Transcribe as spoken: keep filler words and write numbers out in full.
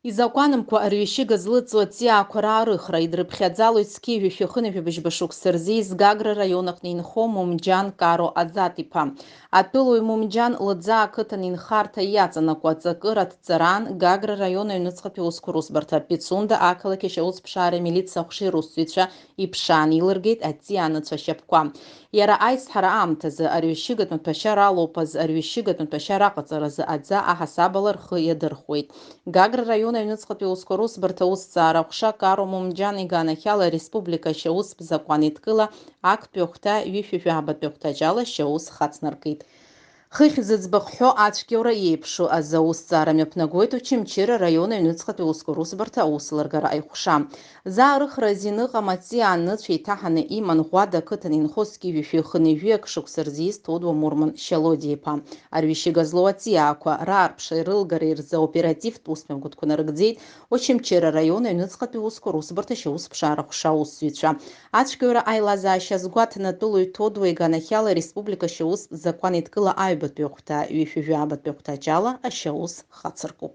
Изакәанымкәа арҩышьыга злыҵуа аҵиаақәа раарыхра идрыԥхьаӡалоит зқьи жәшәи хынҩажәи быжьба шықәса рзы Гагра раион аҟны инхо Мумџьан Каро Аӡат-иԥа. Атәылауаҩ Мумџьан лыӡаа ақыҭан инхарҭа иаҵанакуа аҵакыра дҵараан Гагра раион аҩныҵҟатәи аусқәа русбарҭа, Пицунда ақалақь ашьаусԥшаареи амилициа аҟәшеи русзуҩцәа иԥшаан, илыргеит аҵиаа анацәа ашьапқәа. Иара аизҳара аамҭазы арҩышьыгатә маҭәашьара алоуп азы, арҩышьыгатә маҭәашьара аҟаҵаразы аӡа аҳасабала рхы иадырхәеит. Гагра раион аҩныҵҟатәи аусқәа русбарҭа аусҭҵаара аҟәша Каро Мумџьан иганахьала ареспублика ашьаустә закәан еидкыла актәи ахәҭа ҩышәи жәаба-тәи ахәҭаҷ ала ашьаус хацнаркит. Хыхь зыӡбахә ҳәо ацәгьоура иеиԥшу азы аусҭҵаара мҩаԥнагоит Очамчыра раион аҩныҵҟатәи аусқәа русбарҭа аусеилыргара аҟәша. Заарыхра азин ыҟам аҵиаа анацәа еиҭаҳаны иман Ӷәада ақыҭан инхо зқьи жәшәи хынҩажәи акы шықәса рзы ииз Ҭодуа Мурман Шьалодиа-иԥа. Арҩышьыга злоу аҵиаақәа раарԥшреи рылгареи рзы аоперативтә усмҩаԥгатәқәа нарыгӡеит Очамчыра раион аҩныҵҟатәи аусқәа русбарҭа ашьаусԥшаара аҟәша аусзуҩцәа. Ацәгьоура аилазаашьа азгәаҭаны атәылауаҩ Ҭодуа иганахьала ареспублика ашьаустә закәан еидкыла аҩбатәи ахәҭа ҩышәи жәабатәи ахәҭаҷ ала ашьаус хацыркуп.